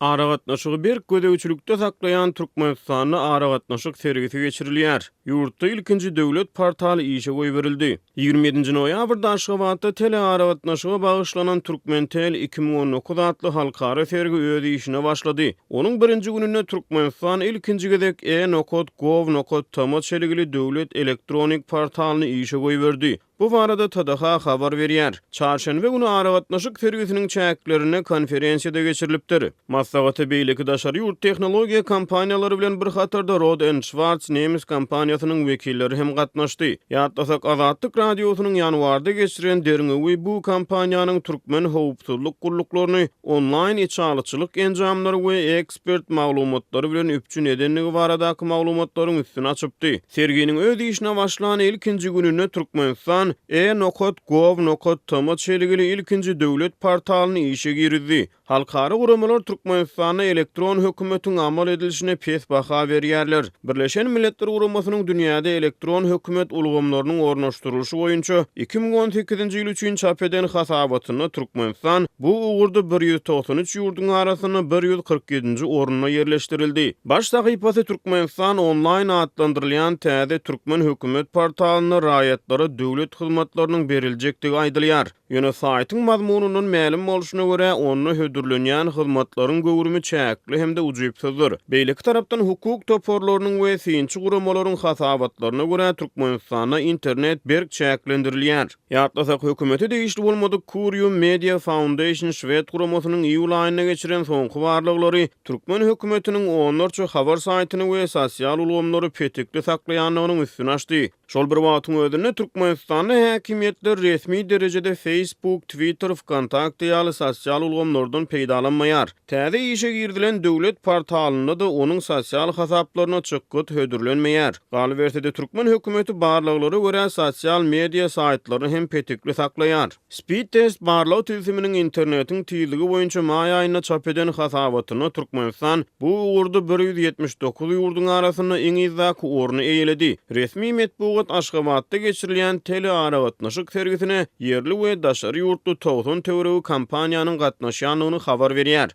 Aragatnaşygy berk gözegçilikde saklaýan Türkmenistanda aragatnaşyk sergisi geçirilýär. Ýurtda ilkinji döwlet portaly işe goýberildi. 27-nji noýabrda Aşgabatda telearagatnaşyga bagyşlanan Turkmentel 2019 atly halkara sergi öz işine başlady. Onuň birinji gününde Türkmenistan ilkinji gezek e-nokat gov nokat tm çelgili döwlet elektronik portalyny işe goýberdi. Bu barada TDH habar berýär. Çarşenbe güni aragatnaşyk sergisiniň çäklerinde konferensiýa-da geçirilipdir. Maslahata beýleki daşary ýurt tehnologiýa kompaniýalary bilen bir hatarda Rohde and Schwarz nemes kompaniýasynyň wekilleri hem gatnaşdy. Ýatlasak, Azatlyk Radiosynyň ýanwarda geçiren derňewi bu kompaniýanyň türkmen howpsuzlyk gulluklaryny onlaýn içalyçylyk enjamlary we ekspert maglumatlary bilen üpjün edendigi baradaky maglumatlaryň üstüni açypdy. Serginiň öz işine başlan ilkinji gününde Türkmenistan e-nokat gov nokat tm çelgili ilkinji döwlet portalyny işe girizdi. Halkara guramalar Türkmenistanda elektron hökümetiň amal edilişine pes baha berýärler. Birleşen Milletler Guramasynyň dünýäde elektron hökümet ulgamlarynyň ornaşdyrylyşy boýunça 2018-nji ýyl üçin çap eden hasabatynda Türkmenistan bu ugurda 193 ýurduň arasynda 147-nji orunda ýerleşdirildi. Baş sahypasy Türkmenistan onlaýn atlandyrylýan täze türkmen hökümet portalynda raýatlara döwlet hyzmatlarynyň beriljekdigi aýdylýar. Ýöne saýtyň mazmunyndan mälim bolşuna görä, onda hödürlenýän hyzmatlaryň göwrümi çäkli hem-de ujypsyzdyr. Beýleki tarapdan, hukuk toparlarynyň we synçy guramalaryň hasabatlaryna görä, Türkmenistanda internet berk çäklendirilýär. Ýatlasak, hökümete degişli bolmadyk Curium Media Foundation şwed guramasynyň iýul aýynda geçiren soňky barlaglary türkmen hökümetiniň onlarça habar saýtyny we sosial ulgamlary petikli saklaýandygynyň üstüni açdy. Şol bir wagtyň özünde, Türkmenistanda häkimiýetler resmi derejede Facebook, Twitter, Wkontakte ýaly sosial ulgamlardan peýdalanmaýar. Täze işe girizilen döwlet portalynda-da onuň sosial hasaplaryna çykgyt hödürlenmeýär. Galyberse-de, türkmen hökümeti barlaglara görä sosial media saýtlaryny hem petikli saklaýar. Speedtest barlag tilsiminiň internetiň tizligi boýunça maý aýynda çap eden hasabatynda Türkmenistan bu ugurda 179 ýurduň arasynda iň yzdaky orny eýeledi. Resmi metbugat Aşgabatda geçirilýän telearagatnaşyk sergisine ýerli we daşary ýurtly 90 töweregi kompaniýanyň gatnaşýandygyny habar berýär.